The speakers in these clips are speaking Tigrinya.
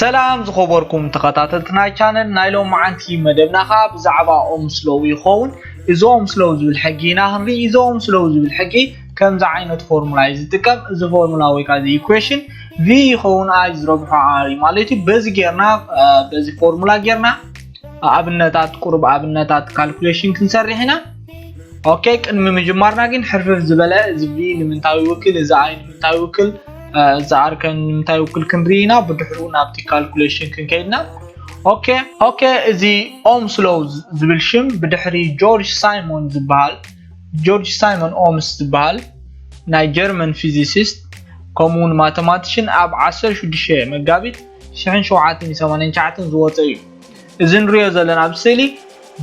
ሰላም ዝኸበርኩም ተኸታተልቲ ናይ ቻነል፣ ናይ ሎማዓንቲ መደብና ኸዓ ብዛዕባ ኦምስ ሎው ይኸውን። እዚ ኦምስ ሎው ዝብል ሕጊ ኢና ክንርኢ። እዚ ኦምስ ሎው ዝብል ሕጊ ከምዚ ዓይነት ፎርሙላ እዩ ዝጥቀም። እዚ ፎርሙላ ወይ ከዓ እዚ ኢኩዌሽን፣ ቪ ይኸውን፣ ኣይ ዝረብሖ ኣር እዩ ማለት እዩ። በዚ ጌርና፣ እ፣ በዚ ፎርሙላ ጌርና ኣብነታት፣ ቁሩብ ኣብነታት ካልኩሌሽን ክንሰርሕ ኢና። ኦኬ፣ ቅድሚ ምጅማርና ግን ሕርፍፍ ዝበለ፣ እዚ ቪ ንምንታይ ይውክል፣ እዚ ኣይ ንምንታይ ይውክል፣ እ፣ እዚ ኣር ከ ንምንታይ ይውክል ክንርኢ ኢና። ብድሕሩ ናብቲ ካልኩሌሽን ክንከይድና። ኦኬ፣ ኦኬ፣ እዚ ኦምስ ሎው ዝብል ሽም ብድሕሪ ጆርጅ ሳይሞን ዝበሃል፣ ጆርጅ ሳይሞን ኦምስ ዝበሃል ናይ ጀርመን ፊዚሲስት ከምኡውን ማተማቲሽን ኣብ ዓሰርተ ሽዱሽተ መጋቢት ሽሕን ሸውዓተን ሰማንያን ትሽዓተን ዝወፀ እዩ። እዚ ንሪኦ ዘለና ኣብ ስእሊ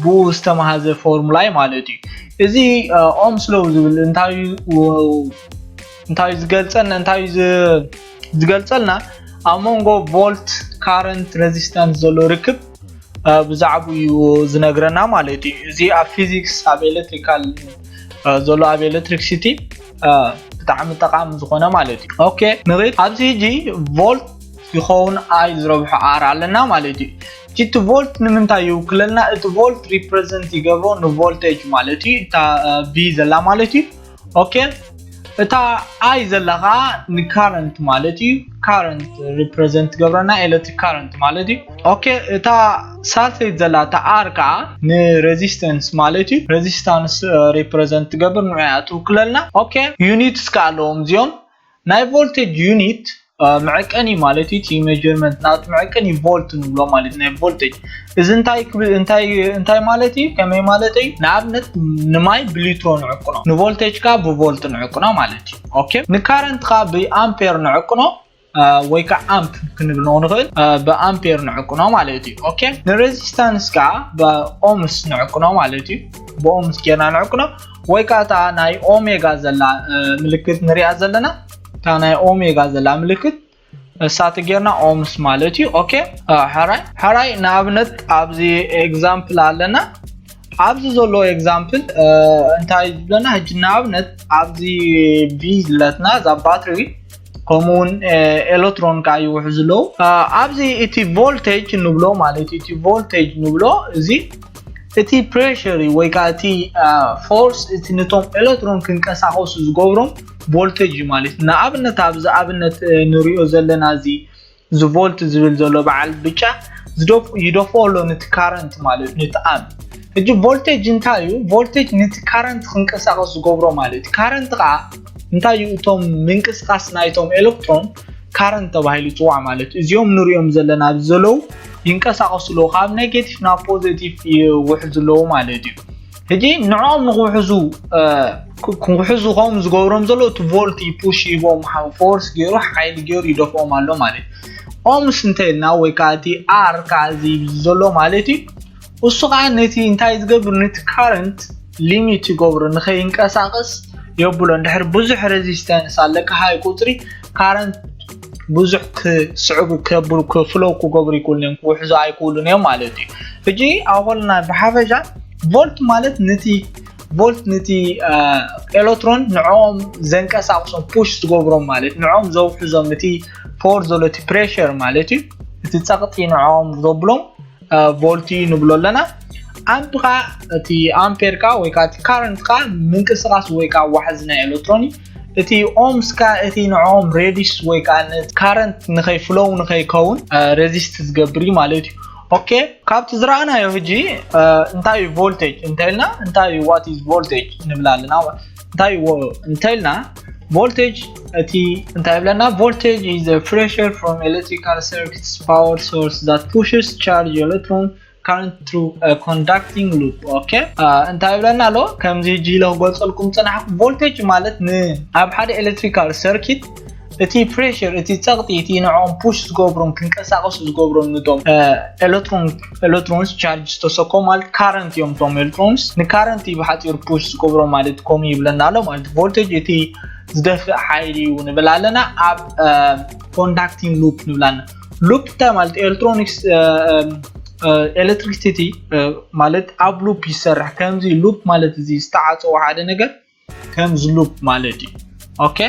ብኡ ዝተመሃዘ ፎርሙላ እዩ ማለት እዩ። እዚ፣ እ፣ ኦምስ ሎው ዝብል እንታይ እዩ፣ እንታይ እዩ ዝገልፀልና፣ እንታይ እዩ ዝ-፣ ዝገልፀልና? ኣብ መንጎ ቮልት፣ ካረንት፣ ሬዚስታንስ ዘሎ ርክብ፣ እ፣ ብዛዕባኡ እዩ ዝነግረና ማለት እዩ። እዚ ኣብ ፊዚክስ፣ ኣብ ኤሌክትሪካል፣ እ፣ ዘሎ፣ ኣብ ኤሌክትሪክሲቲ፣ እ፣ ብጣዕሚ ጠቓሚ ዝኾነ ማለት እዩ። ኦኬ፣ ንኺድ። ኣብዚ ሕጂ ቮልት ይኸውን ኣይ ዝረብሖ ኣር ኣለና ማለት እዩ። እቲ ቮልት ንምንታይ ይውክለልና? እቲ ቮልት ሪፕሬዘንት ይገብሮ ንቮልቴጅ ማለት እዩ፣ እታ፣ እ፣ ቪ ዘላ ማለት እዩ። ኦኬ፣ እታ ኣይ ዘላ ኸዓ ንካረንት ማለት እዩ። ካረንት ሪፕሬዘንት ትገብረና፣ ኤሌክትሪክ ካረንት ማለት እዩ። ኦኬ፣ እታ ሳልሰይቲ ዘላ፣ እታ ኣር ከኣ ንሬዚስተንስ ማለት እዩ። ሬዚስታንስ፣ እ፣ ሪፕሬዘንት ትገብር፣ ንዕኣ ትውክለልና። ኦኬ፣ ዩኒትስ ከኣ ኣለዎም እዚኦም። ናይ ቮልቴጅ ዩኒት፣ እ፣ መዐቀኒ ማለት እዩ። እቲ ሜጀርመንት ናቱ መዐቀኒ ቮልት ንብሎ ማለት እዩ፣ ናይ ቮልቴጅ። እዚ እንታይ ክብ-፣ እንታይ፣ እንታይ ማለት እዩ? ከመይ ማለት እዩ? ንኣብነት ንማይ ብሊትሮ ንዕቅኖ፣ ንቮልቴጅ ከኣ ብቮልት ንዕቅኖ ማለት እዩ። ኦኬ፣ ንካረንት ከኣ ብኣምፔር ንዕቅኖ፣ እ፣ ወይ ከዓ ኣምፕ ክንብሎ ንኽእል፣ እ፣ ብኣምፔር ንዕቅኖ ማለት እዩ። ኦኬ፣ ንሬዚስታንስ ከዓ ብኦምስ ንዕቅኖ ማለት እዩ። ብኦምስ ጌርና ንዕቅኖ፣ ወይ ከዓ እታ ናይ ኦሜጋ ዘላ፣ እ፣ ምልክት ንሪኣ ዘለና፣ እታ ናይ ኦሜጋ ዘላ ምልክት እሳ ተጌርና ኦምስ ማለት እዩ። ኦኬ፣ እ፣ ሕራይ፣ ሕራይ፣ ንኣብነት ኣብዚ ኤግዛምፕል ኣለና። ኣብዚ ዘሎ ኤግዛምፕል፣ እ፣ እንታይ ዝብለና? ሕጂ ንኣብነት ኣብዚ ቪ ዝብለትና እዛ ባትሪ፣ ከምኡ እውን፣ እ፣ ኤሌክትሮን ከኣ ይውሕዙ ኣለዉ። እ፣ ኣብዚ እቲ ቮልቴጅ ንብሎ ማለት እዩ፣ እቲ ቮልቴጅ ንብሎ እዚ እቲ ፕሬሸር እዩ፣ ወይ ከኣ እቲ፣ እ፣ ፎርስ፣ እቲ ነቶም ኤሌክትሮን ክንቀሳቐሱ ዝገብሮም ቮልቴጅ እዩ ማለት እዩ። ንኣብነት ኣብዚ ኣብነት፣ እ፣ ንሪኦ ዘለና እዚ እዚ ቮልት ዝብል ዘሎ በዓል ብጫ ዝደፍ-፣ ይደፍኦ ኣሎ ነቲ ካረንት ማለት እዩ፣ ነቲ ኣምፕ። ሕጂ ቮልቴጅ እንታይ እዩ? ቮልቴጅ ነቲ ካረንት ክንቀሳቐስ ዝገብሮ ማለት እዩ። ካረንት ኸዓ እንታይ እዩ? እቶም ምንቅስቓስ ናይቶም ኤሌክትሮን ካረንት ተባሂሉ ይፅዋዕ ማለት እዩ። እዚኦም ንሪኦም ዘለና ኣብዚ ዘለዉ ይንቀሳቐሱ ኣለዉ። ካብ ኔጌቲቭ ናብ ፖዘቲቭ ይውሕዙ ኣለዉ ማለት እዩ። ሕጂ ንዕኦም ንኽውሕዙ፣ እ፣ ክ-፣ ክውሕዙ ከምኡ ዝገብሮም ዘሎ እቲ ቮልት እዩ፣ ፑሽ ሂቦም፣ ሓ-፣ ፎርስ ገይሩ፣ ሓይሊ ገይሩ ይደፍኦም ኣሎ ማለት እዩ። ኦምስ እንተ ኢልና ወይ ከዓ እቲ ኣር ከዓ እዚ ዘሎ ማለት እዩ። እሱ ከዓ ነቲ እንታይ ዝገብር? ነቲ ካረንት ሊሚት ይገብሮ፣ ንኸይንቀሳቐስ የብሎ። እንድሕር ብዙሕ ሬዚስተንስ ኣለካ፣ ሃይ ቁፅሪ ካረንት ብዙሕ ክስዕቡ፣ ከብሉ፣ ክፍለው ክገብሩ ይክእሉን እዮም፣ ክውሕዙ ኣይክእሉን እዮም ማለት እዩ። ሕጂ ኣወልና ብሓፈሻ ቮልት ማለት ነቲ፣ ቮልት ነቲ፣ አ፣ ኤሌክትሮን ንዕኦም ዘንቀሳቕሶም፣ ፑሽ ዝገብሮም ማለት፣ ንዕኦም ዘውሕዞም፣ እቲ ፎርስ ዘሎ፣ እቲ ፕሬሸር ማለት እዩ። እቲ ጸቕጢ ንዕኦም ዘብሎም፣ አ፣ ቮልት እዩ ንብሎ ኣለና። ኣምፕ ኸኣ፣ እቲ ኣምፔር ከኣ ወይ ከኣ እቲ ካረንት ከኣ ምንቅስቓስ ወይ ከኣ ዋሕዚ ናይ ኤሌክትሮን እዩ። እቲ ኦምስ ከኣ እቲ ንዕኦም ሬዲስ ወይ ከኣ ነ-፣ ካረንት ንኸይፍለው ንኸይከውን፣ አ፣ ሬዚስት ዝገብር እዩ ማለት እዩ። ኦኬ፣ ካብቲ ዝረኣናዮ ሕጂ፣ አ፣ እንታይ እዩ ቮልቴጅ እንተ ኢልና፣ እንታይ እዩ፣ what is voltage ንብል ኣለና። እንታይ እዩ ዎ-፣ እንተ ኢልና፣ ቮልቴጅ እቲ እንታይ ይብለና? Voltage is a pressure from electrical circuit's power source that pushes charge electron current through a conducting loop። ኦኬ፣ አ፣ እንታይ ይብለና ኣሎ? ከምዚ ሕጂ ኢለ ክገልጸልኩም ዝጸናሕኩ፣ ቮልቴጅ ማለት ን-፣ ኣብ ሓደ ኤሌክትሪካል ሰርኪት እቲ ፕሬሸር፣ እቲ ጸቕጢ፣ እቲ ንዕኦም ፑሽ ዝገብሮም፣ ክንቀሳቐሱ ዝገብሮም፣ ንቶም፣ አ፣ ኤሌክትሮን፣ ኤሌክትሮንስ ቻርጅ ዝተሰኮ ማለት ካረንት እዮም። እቶም ኤሌክትሮንስ ንካረንት እዩ ብሓጺሩ ፑሽ ዝገብሮም ማለት ከምኡ ይብለና ኣሎ ማለት። ቮልቴጅ እቲ ዝደፍእ ሓይሊ እዩ ንብል ኣለና። ኣብ፣ አ፣ ኮንዳክቲንግ ሉፕ ንብል ኣለና። ሉፕ እንታይ ማለት? ኤሌክትሮኒክስ፣ አ፣ አ፣ አ፣ ኤሌክትሪክሲቲ፣ አ፣ ማለት ኣብ ሉፕ ይሰርሕ። ከምዚ ሉፕ ማለት እዚ ዝተዓጸወ ሓደ ነገር ከምዚ ሉፕ ማለት እዩ። ኦኬ፣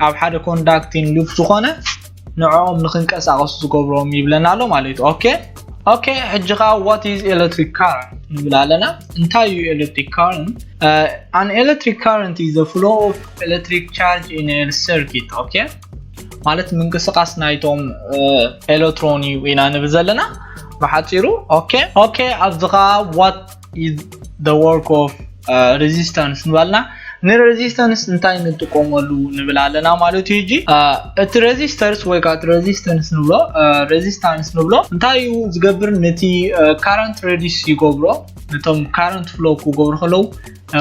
ኣብ ሓደ ኮንዳክቲንግ ሉፕ ዝኾነ ንዕኦም ንክንቀሳቐሱ ዝገብሮም ይብለና ኣሎ ማለት እዩ። okay okay ሕጂ ከዓ what is electric current ንብል ኣለና። እንታይ እዩ electric current? An electric current is the flow of electric charge in a circuit. okay ማለት ምንቅስቃስ ናይቶም ኤሌክትሮን እዩ ኢና ንብል ዘለና ብሓፂሩ። okay okay ኣብዚ ከዓ what is the work of resistance ንባልና ንresistance እንታይ ንጥቀመሉ ንብል ኣለና ማለት እዩ። ሕጂ እቲ resistors ወይ ከዓ resistance ንብሎ resistance ንብሎ እንታይ እዩ ዝገብር? ነቲ current reduce ይገብሮ። ነቶም current flow ክገብሩ ከለዉ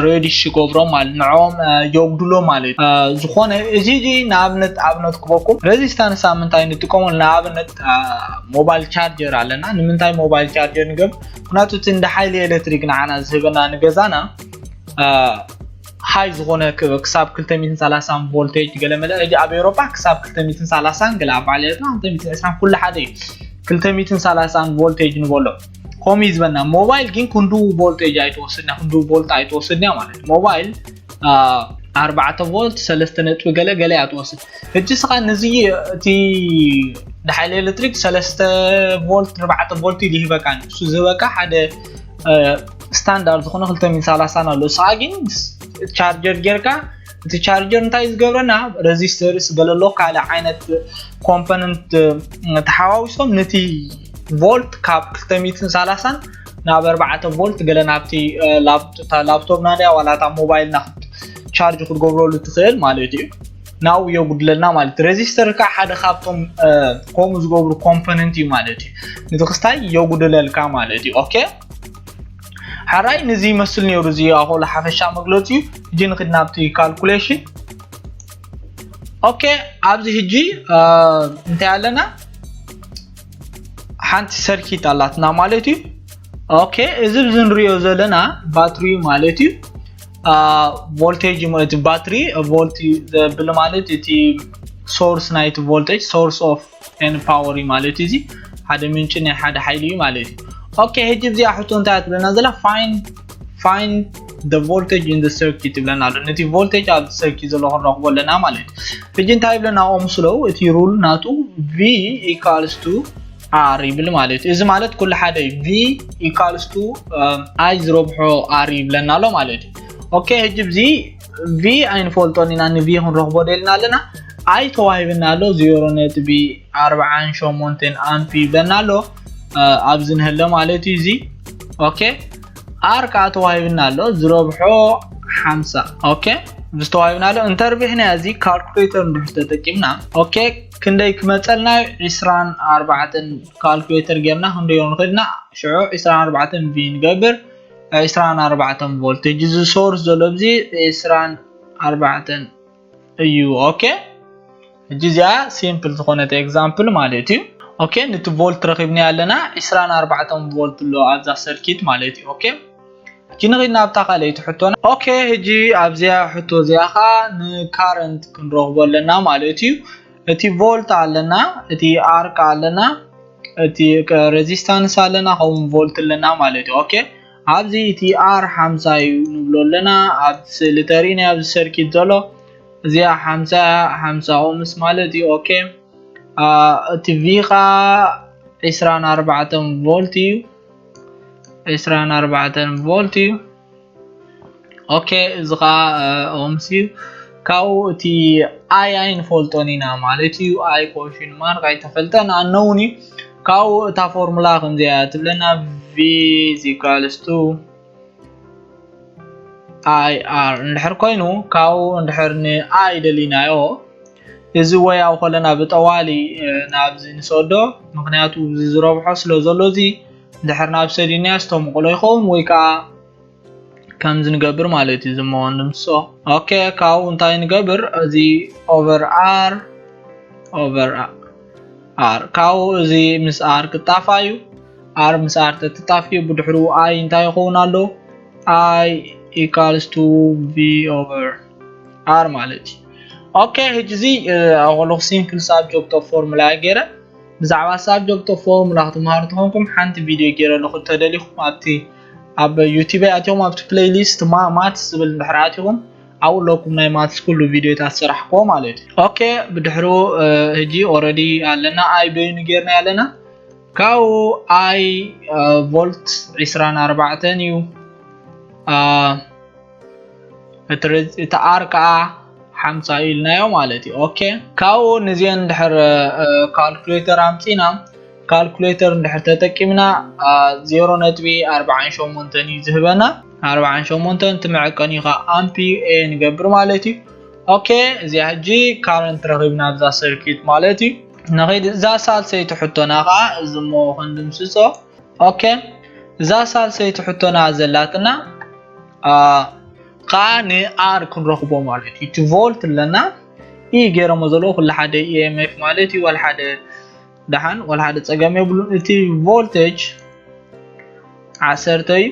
reduce ይገብሮም ማለት ንዕኦም የጉድሎ ማለት እዩ። ዝኾነ እዚ ንኣብነት ኣብነት ክበኩም resistance ኣብ ምንታይ ንጥቀመሉ? ንኣብነት mobile charger ኣለና። ንምንታይ mobile charger ንገብር? ምክንያቱ እቲ እንደ ሓይሊ ኤሌክትሪክ ንዓና ዝህበና ንገዛና high ዝኾነ ክሳብ ክልተ ሚእትን ሰላሳን voltage ገለ መለ ሕጂ ኣብ ኤውሮጳ ክሳብ ክልተ ሚእትን ሰላሳን ገለ ኣብ ባዕሊ ኤርትራ ክልተ ሚእትን ዕስራን ኩሉ ሓደ እዩ። ክልተ ሚእትን ሰላሳን voltage ንበሎ ከምኡ እዩ ዝበና። mobile ግን ክንዱ voltage ኣይትወስድና፣ ክንዱ volt ኣይትወስድና ማለት mobile ኣርባዕተ volt ሰለስተ ነጥቢ ገለ ገለ እያ ትወስድ። ሕጂ ስኻ ነዚ እቲ ንሓይሊ ኤሌክትሪክ ሰለስተ volt ኣርባዕተ volt ኢሉ ይህበካ። ንሱ ዝህበካ ሓደ ስታንዳርድ ዝኾነ ክልተ ሚእትን ሰላሳን ኣሎ። ስኻ ግን charger ጌርካ እቲ charger እንታይ ዝገብረና? resistors ገለ ኣሎ ካልእ ዓይነት component ተሓዋዊሶም ነቲ volt ካብ ክልተ ሚእትን ሰላሳን ናብ ኣርባዕተ volt ገለ ናብቲ laptop ና ድያ ዋላ እታ mobile ና charge ክትገብረሉ ትኽእል ማለት እዩ። ናብኡ የጉድለልና ማለት resistor ከዓ ሓደ ካብቶም ከምኡ ዝገብሩ component እዩ ማለት እዩ። ነቲ ክስታይ የጉድለልካ ማለት እዩ። okay ሕራይ ነዚ ይመስል ነይሩ። እዚ ኣኾሎ ሓፈሻ መግለፂ እዩ። ሕጂ ንኽድ ናብቲ calculation። okay ኣብዚ ሕጂ እንታይ ኣለና? ሓንቲ circuit ኣላትና ማለት እዩ። okay እዚ ብዚ ንሪኦ ዘለና ባትሪ ማለት እዩ። voltage እቲ ባትሪ volt ዘብል ማለት እቲ source ናይቲ voltage source of and power እዩ ማለት እዩ። እዚ ሓደ ምንጪ ናይ ሓደ ሓይሊ እዩ ማለት እዩ። okay ሕጂ እዚኣ ሕቶ እንታይ ትብለና ዘላ? find find the voltage in the circuit ይብለና ኣሎ። ነቲ voltage ኣብ circuit ዘሎ ክንረኽቦ ኣለና ማለት እዩ። ሕጂ እንታይ ይብለና? ኦምስ ሎው እቲ rule ናቱ v equals to r ይብል ማለት እዩ። እዚ ማለት ኩሉ ሓደ እዩ። v equals to i ዝረብሖ r ይብለና ኣሎ ማለት እዩ። okay ሕጂ ብዚ v ኣይንፈልጦን ኢና። ን v ክንረኽቦ ደልና ኣለና። i ተዋሂብና ኣሎ ዜሮ ነጥቢ ኣርባዓን ሸሞንተን ኣምፕ ይብለና ኣሎ። ኣብዚ ንህለ ማለት እዩ እዚ okay r ከዓ ተዋሂብና ኣሎ ዝረብሖ ሓምሳ okay ዝተዋሂብና ኣሎ። እንተርቢሕና እዚ calculator እንድሕር ተጠቂምና okay ክንደይ ክመፀልና? ዕስራን ኣርባዕተን calculator ጌርና ክንደዮ ንኽእልና? ሽዑ ዕስራን ኣርባዕተን v ንገብር ዕስራን ኣርባዕተን voltage እዚ source ዘሎ ብዚ ዕስራን ኣርባዕተን እዩ። okay ሕጂ እዚኣ simple ዝኾነት example ማለት እዩ። okay ነቲ volt ረኺብና ኣለና። ዕስራን ኣርባዕተን volt ኣሎ ኣብዛ circuit ማለት እዩ። okay ሕጂ ንኺድ ናብታ ካልኣይቲ ሕቶና። okay ሕጂ ኣብዚኣ ሕቶ እዚኣ ኸዓ ን current ክንረኽቦ ኣለና ማለት እዩ። እቲ volt ኣለና፣ እቲ r ከዓ ኣለና፣ እቲ resistance ኣለና፣ ከምኡ volt ኣለና ማለት እዩ። okay ኣብዚ እቲ r ሓምሳ እዩ ንብሎ ኣለና። ኣብ ስእሊ ተሪእና ኣብዚ circuit ዘሎ እዚኣ ሓምሳ ሓምሳ ohms ማለት እዩ። okay እቲ v ኸዓ ዕስራን ኣርባዕተን volt እዩ። ዕስራን ኣርባዕተን volt እዩ። okay እዚ ኸዓ ohms እዩ። ካብኡ እቲ i ኣይንፈልጦን ኢና ማለት እዩ። i question mark ኣይተፈልጠን unknown እዩ። ካብኡ እታ ፎርሙላ ከምዚኣ ትብለና v is equals to ir እንድሕር ኮይኑ ካብኡ እንድሕር ን i ደሊናዮ እዚ ወይ ኣብ ከለና ብጠዋሊ ናብዚ ንሰዶ ምክንያቱ እዚ ዝረብሖ ስለ ዘሎ እዚ እንድሕር ናብ ሰዲናዮ ዝተምቕሎ ይኸውን ወይ ከዓ ከምዚ ንገብር ማለት እዩ። ዝመወን ንምሶ okay ካብኡ እንታይ ንገብር? እዚ over r over r ካብኡ እዚ ምስ r ክጣፋ እዩ። r ምስ r ተትጣፍዩ ብድሕሩ i እንታይ ይኸውን ኣሎ? I equals to v over r ማለት እዩ። okay ሕጂ እዚ ኣኸለኹ simple subject of formula ገይረ ብዛዕባ subject of formula ክትመሃሩ ተኾንኩም ሓንቲ video ገይረ ኣለኹ። ተደሊኹም ኣብቲ ኣብ YouTube ኣትዮም ኣብቲ playlist maths ዝብል እንድሕር ኣትኹም ኣብኡ ኣለኩም ናይ maths ኩሉ ቪድዮታት ዝሰራሕክዎ ማለት እዩ። ኦኬ፣ ብድሕሩ ሕጂ already ኣለና፣ ኣይ በይኑ ጌርና ኣለና። ካብኡ ኣይ ቮልት ዒስራን ኣርባዕተን እዩ። እቲ ኣር ከዓ ሓምሳ እዩ ኢልናዮ ማለት እዩ። ኦኬ፣ ካብኡ ንዚአን ድሕር ካልኩሌተር ኣምፂና፣ ካልኩሌተር እንድሕር ተጠቂምና ዜሮ ነጥቢ ኣርባዓን ሸሞንተን እዩ ዝህበና። ኣርባዓን ሸሞንተን እቲ መዐቀኒ ከዓ ኣምፒ ኤ ንገብር ማለት እዩ። ኦኬ፣ እዚኣ ሕጂ ካረንት ረኺብና ኣብዛ ሰርኪት ማለት እዩ። ንኸይድ እዛ ሳልሰይቲ ሕቶና ከዓ እዚ እሞ ክንድምስሶ። ኦኬ፣ እዛ ሳልሰይቲ ሕቶና ዘላትና ከዓ ንኣር ክንረኽቦ ማለት እዩ። እቲ ቮልት ኣለና ኢ ገይረሞ ዘለዎ ኩሉ ሓደ ኢኤምኤፍ ማለት እዩ። ወላ ሓደ ደሓን ወላ ሓደ ፀገም የብሉን። እቲ ቮልቴጅ ዓሰርተ እዩ።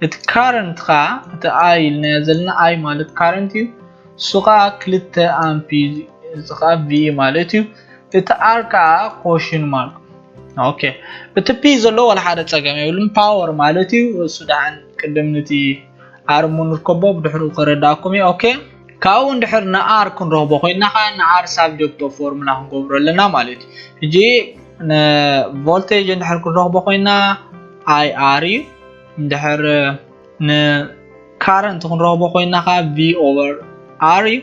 እቲ ካረንት ከዓ እቲ ኣይ ኢልናዮ ዘለና ኣይ ማለት ካረንት እዩ። እሱ ከዓ ክልተ ኣምፒ እዚ ከዓ ቪ ማለት እዩ። እቲ ኣር ከዓ ኮሽን ማለት ኦኬ። እቲ ፒ ዘሎ ወላ ሓደ ፀገም የብሉን ፓወር ማለት እዩ። እሱ ደሓን ቅድም ንቲ ኣር እሞ ንርከቦ ብድሕሪኡ ከረዳእኩም እዩ። ኦኬ፣ ካብኡ እንድሕር ንኣር ክንረኽቦ ኮይና ከዓ ንኣር ሳብጀክት ኦፍ ፎርሙላ ክንገብሮ ኣለና ማለት እዩ። ሕጂ ንቮልቴጅ እንድሕር ክንረኽቦ ኮይና ኣይ ኣር እዩ። እንድሕር ንካረንት ክንረኽቦ ኮይና ከዓ ቪ ኦቨር ኣር እዩ።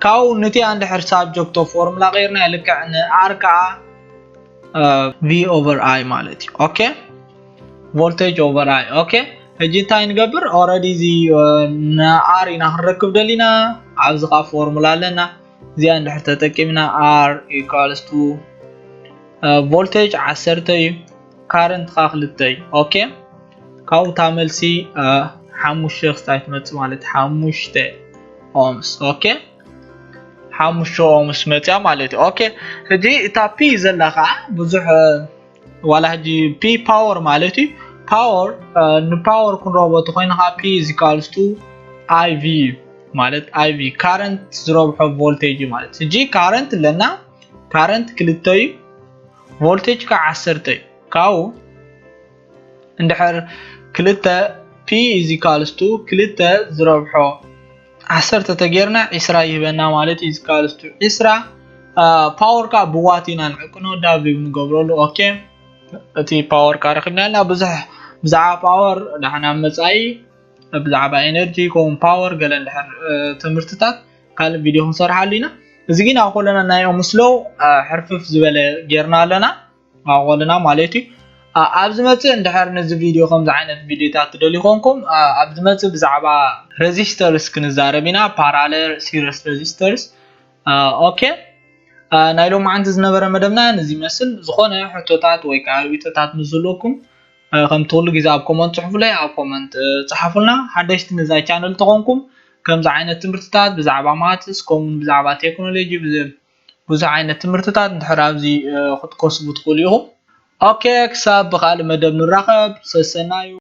ካብኡ ንቲኣ እንድሕር ሳብጀክት ኦፍ ፎርሙላ ቀይርና ልክዕ ንኣር ከዓ ቪ ኦቨር ኣይ ማለት እዩ። ኦኬ፣ ቮልቴጅ ኦቨር ኣይ። ኦኬ፣ ሕጂ እንታይ ንገብር? ኦረዲ እዚ ንኣር ኢና ክንረክብ ደሊና። ኣብዚ ከዓ ፎርሙላ ኣለና። እዚኣ እንድሕር ተጠቂምና ኣር ኢኳልስ ቱ ቮልቴጅ ዓሰርተ እዩ፣ ካረንት ከዓ ክልተ እዩ። ኦኬ፣ ካብኡ እታ መልሲ ሓሙሽተ ክስታይ ትመፅእ ማለት ሓሙሽተ ኦምስ። ኦኬ፣ ሓሙሽተ ኦምስ መፅያ ማለት እዩ። ኦኬ፣ ሕጂ እታ ፒ ዘላ ከዓ ብዙሕ ዋላ ሕጂ ፒ ፓወር ማለት እዩ። ፓወር ንፓወር ክንረኽቦ ተኮይና ከዓ ፒ ኢዝ ኢኳልስ ቱ ኣይ ቪ እዩ ማለት ኣይ ቪ ካረንት ዝረብሖ ቮልቴጅ እዩ ማለት። ሕጂ ካረንት ኣለና፣ ካረንት ክልተ እዩ፣ ቮልቴጅ ከዓ ዓሰርተ እዩ። ካብኡ እንድሕር ክልተ ፒ ኢዝ ኢኳልስ ቱ ክልተ ዝረብሖ ዓሰርተ ተጌርና ዒስራ ይህበና ማለት እዩ። ኢዝ ኢኳልስ ቱ ዒስራ ፓወር ከዓ ብዋት ኢና ንዕቅኖ ዳብሊው ንገብረሉ። ኦኬ፣ እቲ ፓወር ከዓ ረኪብና ኣለና። ብዙሕ ብዛዕባ ፓወር ዳሕና መፃኢ ብዛዕባ ኤነርጂ ከምኡ ፓወር ገለ እንድሕር ትምህርትታት ካልእ ቪድዮ ክንሰርሓሉ ኢና። እዚ ግን ኣብ ኮለና ናይ ኦምስ ሎው ሕርፍፍ ዝበለ ጌርና ኣለና። ኣቆልና ማለት እዩ። ኣብ ዝመፅእ እንድሕር ነዚ ቪድዮ ከምዚ ዓይነት ቪድዮታት ትደልዩ ኮንኩም ኣብ ዝመፅእ ብዛዕባ ሬዚስተርስ ክንዛረብ ኢና፣ ፓራለል ሲሪስ ሬዚስተርስ። ኦኬ፣ ናይ ሎማዓንቲ ዝነበረ መደብና ነዚ ይመስል። ዝኾነ ሕቶታት ወይ ከዓ ርኢቶታት ንዝህልወኩም ከምቲ ኩሉ ግዜ ኣብ ኮመንት ፅሑፉለይ፣ ኣብ ኮመንት ፀሓፉልና። ሓደሽቲ ነዛ ቻነል ተኾንኩም ከምዚ ዓይነት ትምህርትታት ብዛዕባ ማትስ ከምኡውን ብዛዕባ ቴክኖሎጂ ብዙሕ ዓይነት ትምህርትታት እንድሕር ኣብዚ ክትከስቡ ትኽእሉ ኢኹም። ኦኬ፣ ክሳብ ብካልእ መደብ ንራኸብ፣ ሰሰናዩ።